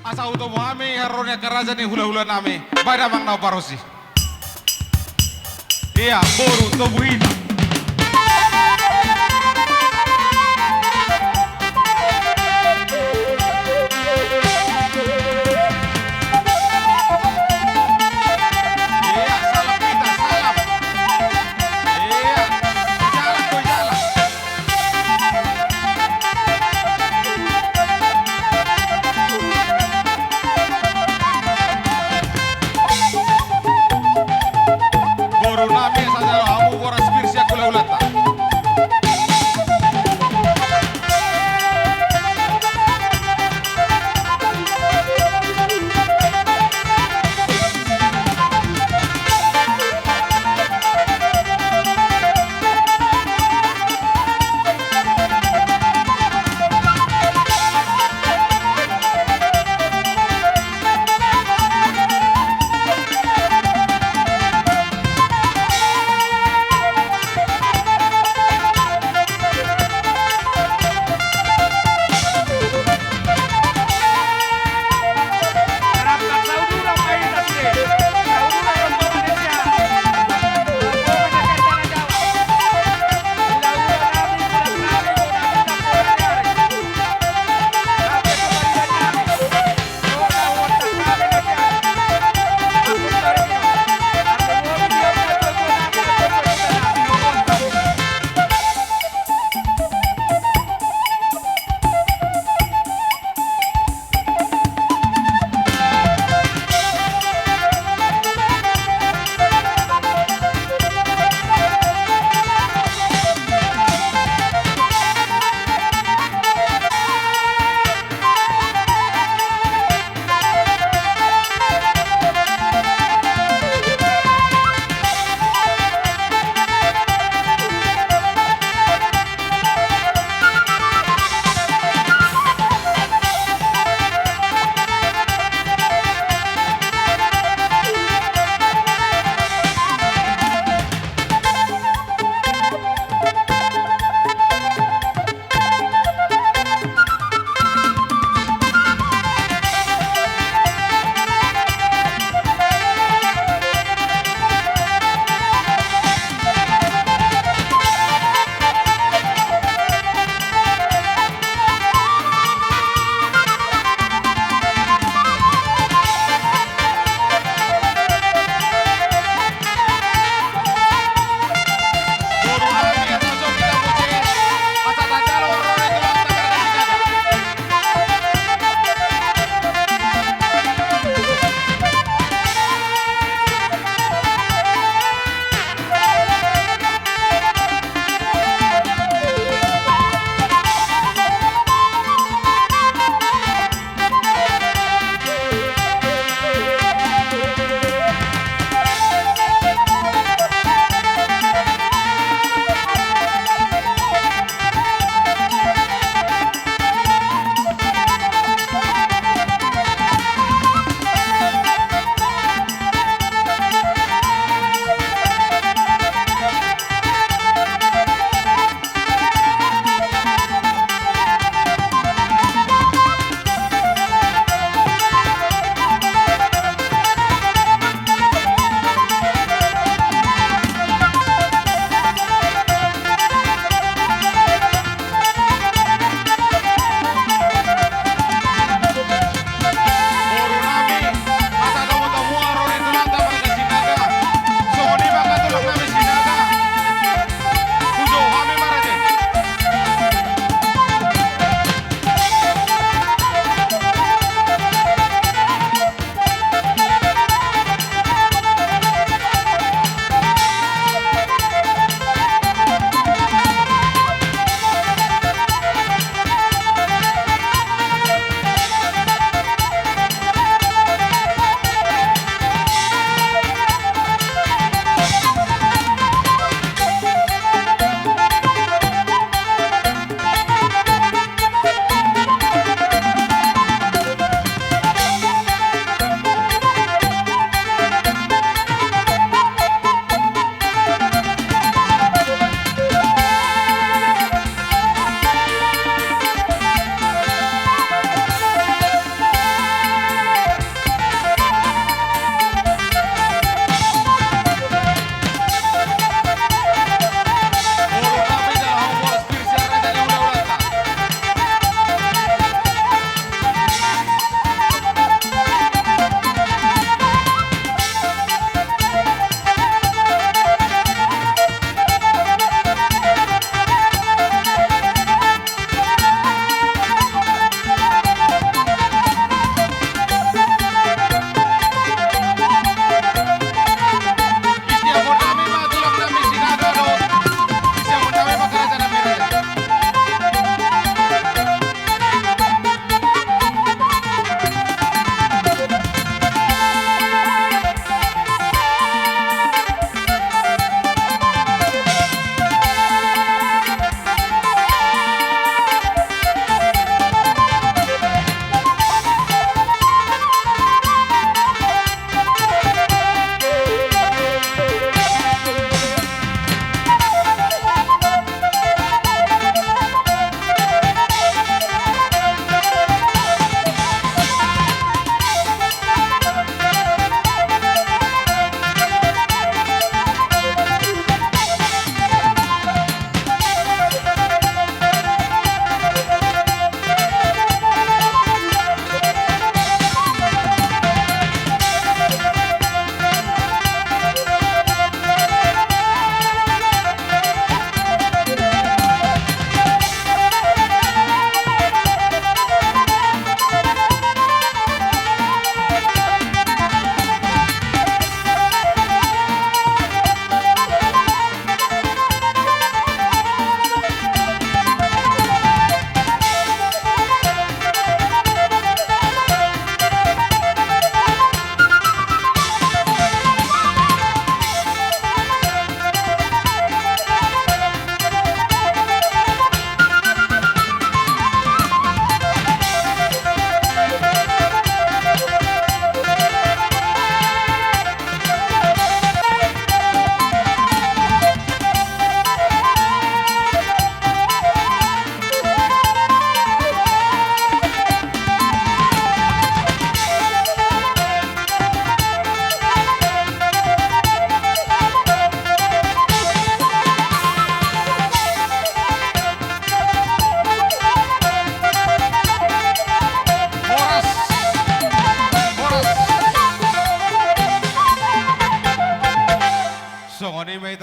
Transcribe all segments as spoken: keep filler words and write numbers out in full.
Asa hutomu hami haroro ni angka raja ni hulahula nami, baen damang na uparosi. Ia, boru Tobu Hita. Ia, salam hita, salam. Ia, jalan, boy, jalan. Boru nami, saja hamu boras pir si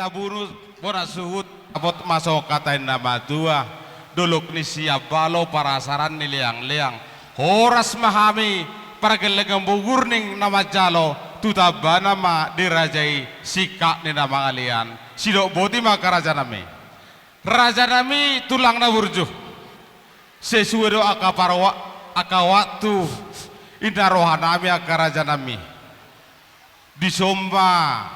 Bunut bona suhut, apot ma songon hata ni na matua, dolok ni sian balo parasaran ni leangleang. Horas ma hami pargellengan Bogurning na manjalo, tu tambana ma di raja i singkat ni na mangalean. Sidok boti ma angka rajanami. Rajanami tulang na burju. Sesuai do angka parwa-, angka waktu, inna rohanami angka rajanami. Dison ma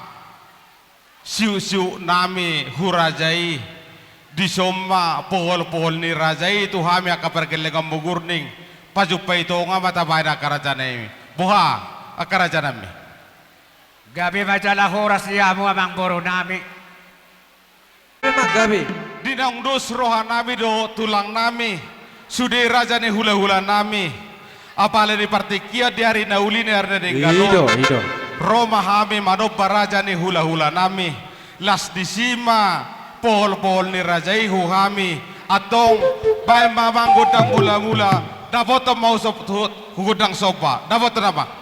siuknami hu raja i, dison ma pohol-pohol ni raja i tu hami angka pargellengan Bogurning, pajumpa i tonga ma tabahen angka rajanami. Boha angka rajanami. Gabe ma jala horas di hamu amangborunami. Memang gabe. Di naung dos rohanami dohot tulangnami, sude raja ni hulahulanami. Apala di partingkian di ari na uli ni ari na denggan on. I do, i do. Ro ma hami manomba raja ni hulahulanami. Las disi ma pohol-pohol ni raja i hu hami. Antong baen ma amang gondang mulamula. Dapotan ma usop tu, hu gondang somba. Dapotan amang.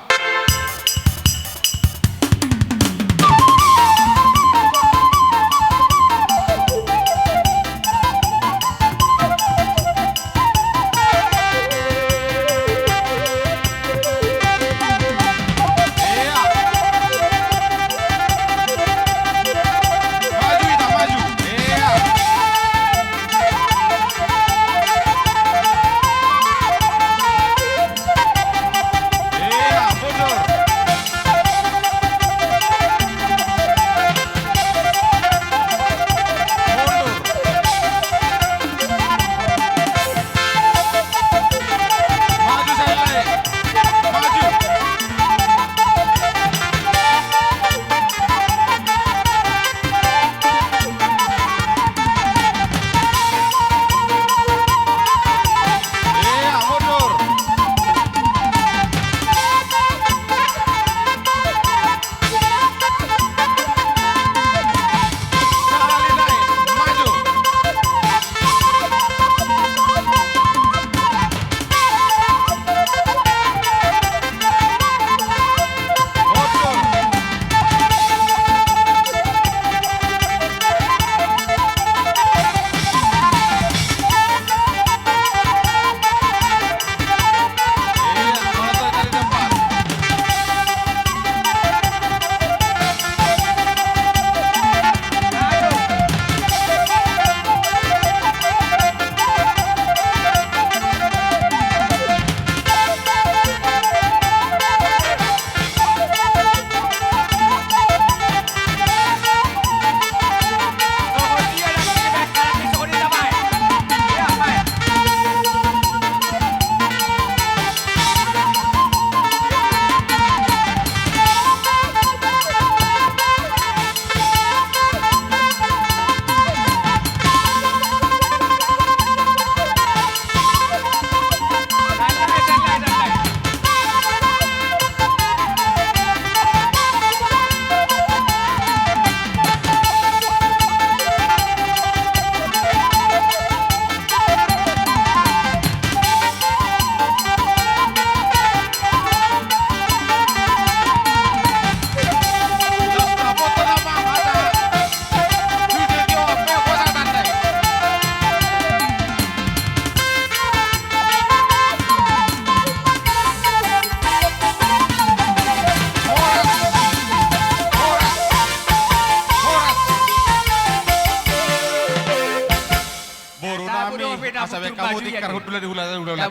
Boru nami, asa baen hamu tingkar hundul di hula-hula.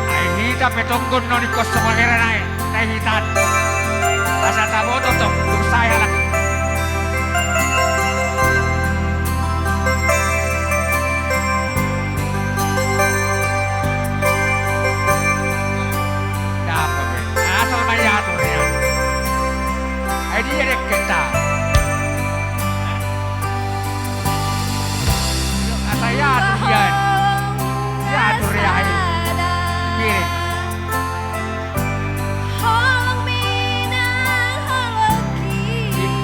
Ai hita pe tonggon noni kos so mangera nai, tai hitan. Asa taboto tong, tung sai halak. Dapot be. Asal ma iatur ia. Ai dia dek kita. Asa ia tu dia. Ia tu dia ai. Piring.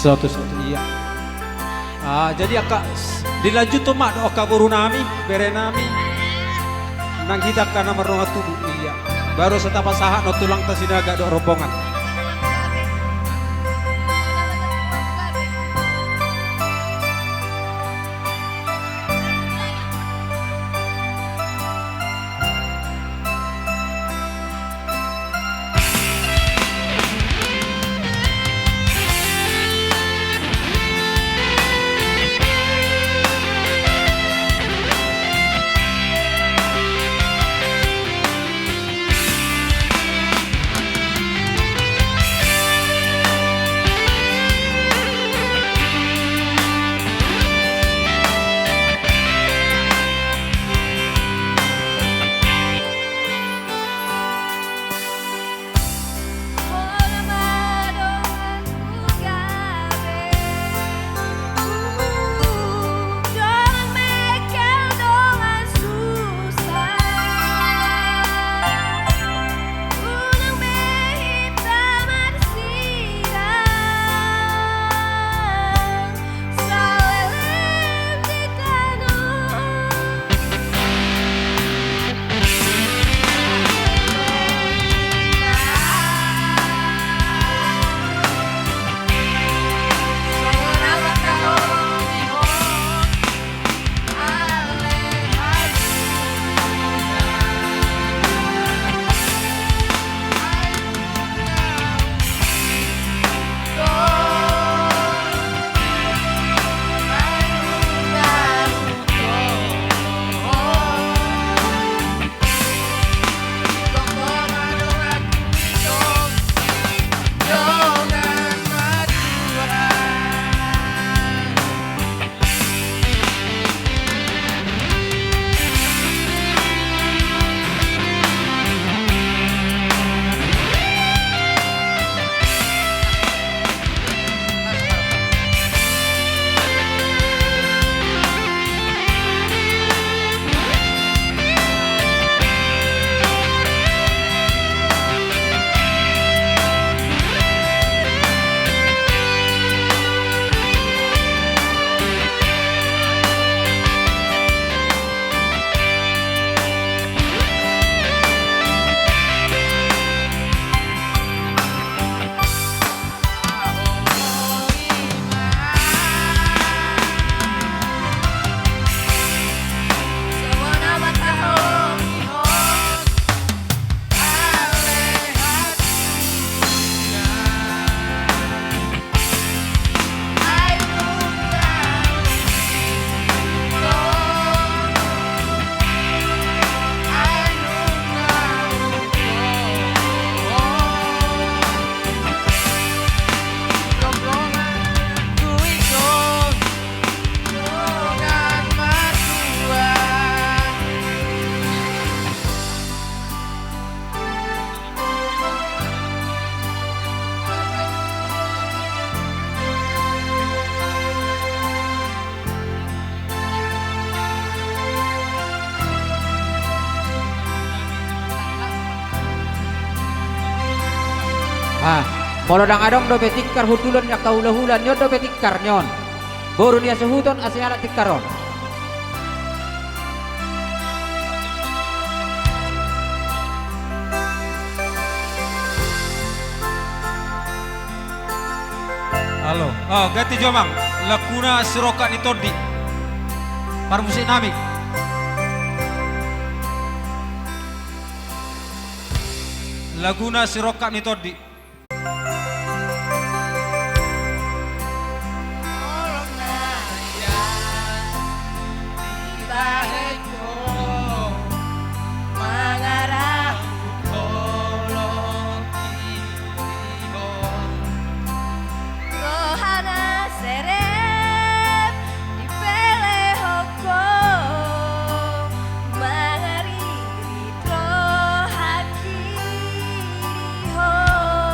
Satu, satu, iya. Ah, jadi angka s-, dilanjuthon ma dohot angka boru nami, bere nami. Nang hita angka na mardongan tubu, iya. Baru asa tapasahat dohot tulangta Sinaga dohot rombongan. Ah, molo ndang adong dope tingkar hundulan ni angka hulahula, ni on dope tingkar ni on. Boru ni hasuhuton asa ialap tingkar on. Halo. Oh, ganti jo, Amang. Laguna Sirongkap ni Tondi. Parmusik nami. Laguna Sirongkap ni Tondi. Rohana serep dipelehon ho, mangaririt rohangki di ho.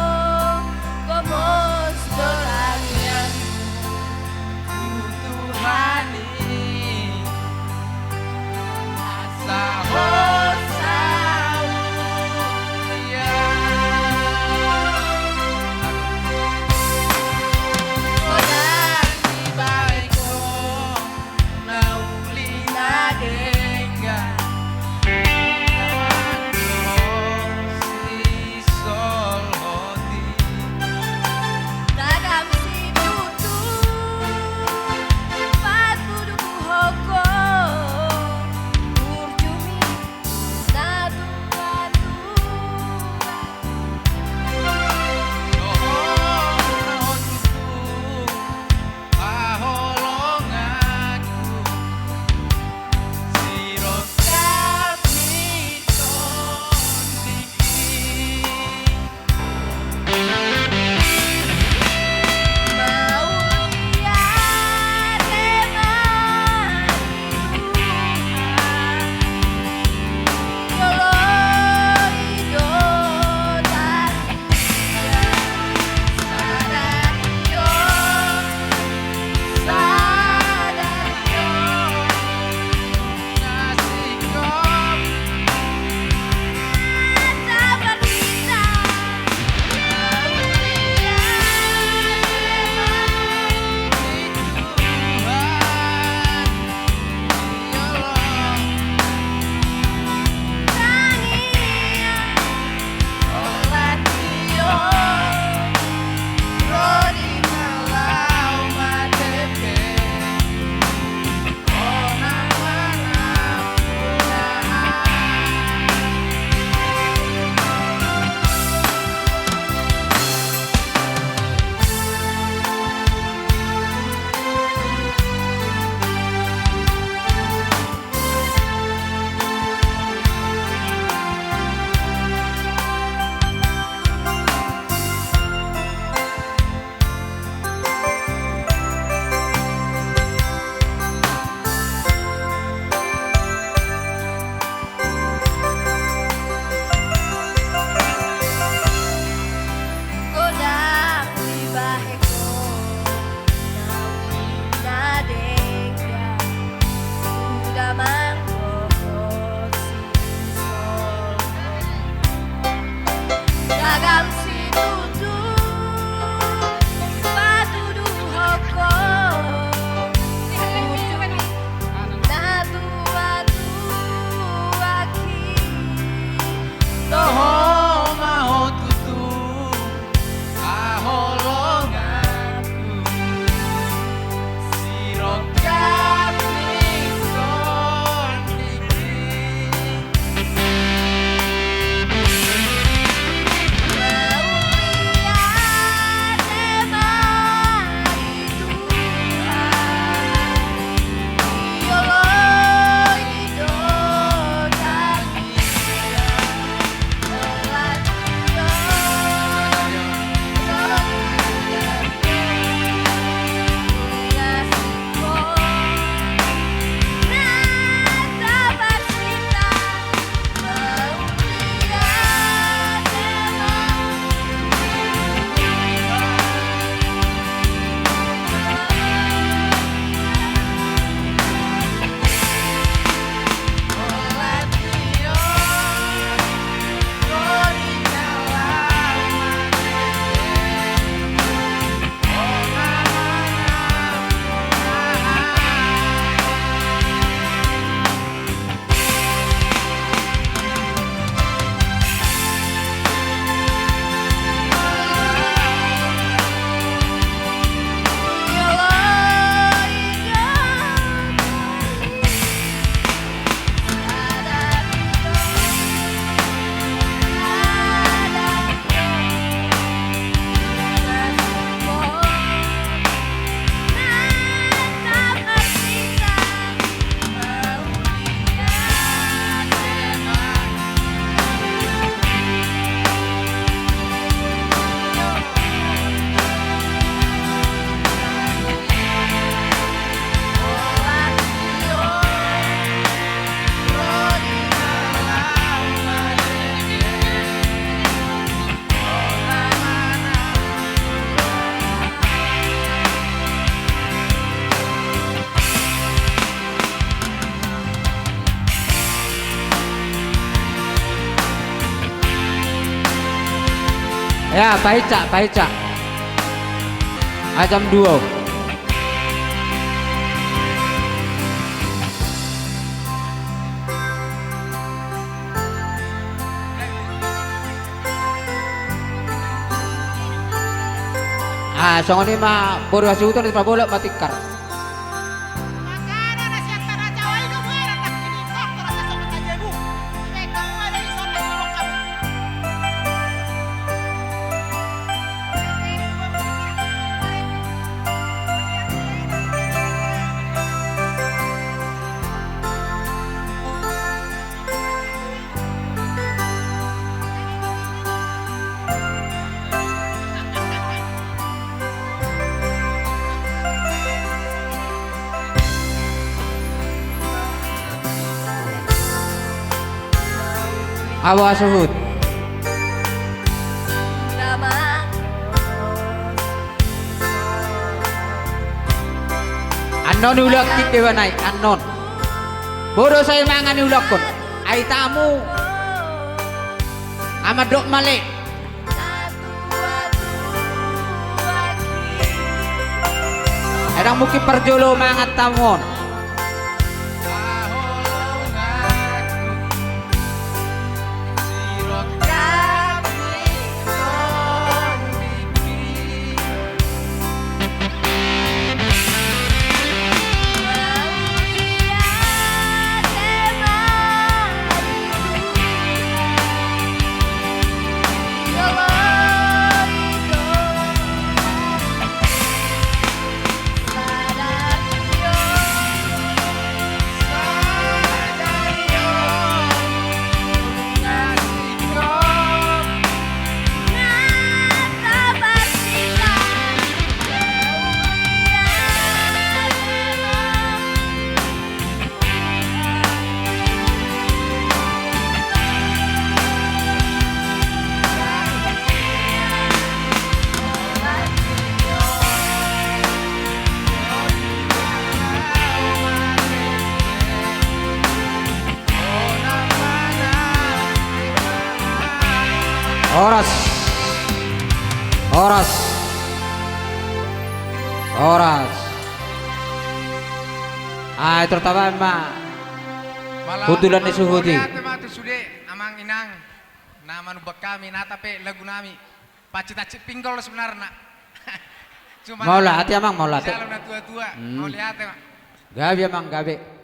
Ya, pahinsa, pahinsa. Ah, jam dua. Ah, songon i ma boru hasuhuton, dipabolak ma tikar. Awa suhut. Annon ulakkon deba nai, annon. Bodo sai mangan ulakkon. Ai tamu. Amadok male. Adong mungkin parjolo mangan tamu on. Horas. Horas. Horas. Ai, terutama ma. Mala hutulan ni suhut i. Mauliate ma tu sude, amang inang. Na manumpak hami, nata pe lagu nami. Pancit-ancit pinggol sebenarna. Cuma mauliate, amang, mauliate. Salo na tua-tua. Hmm. Mauliate ma. Gabe, amang, gabe.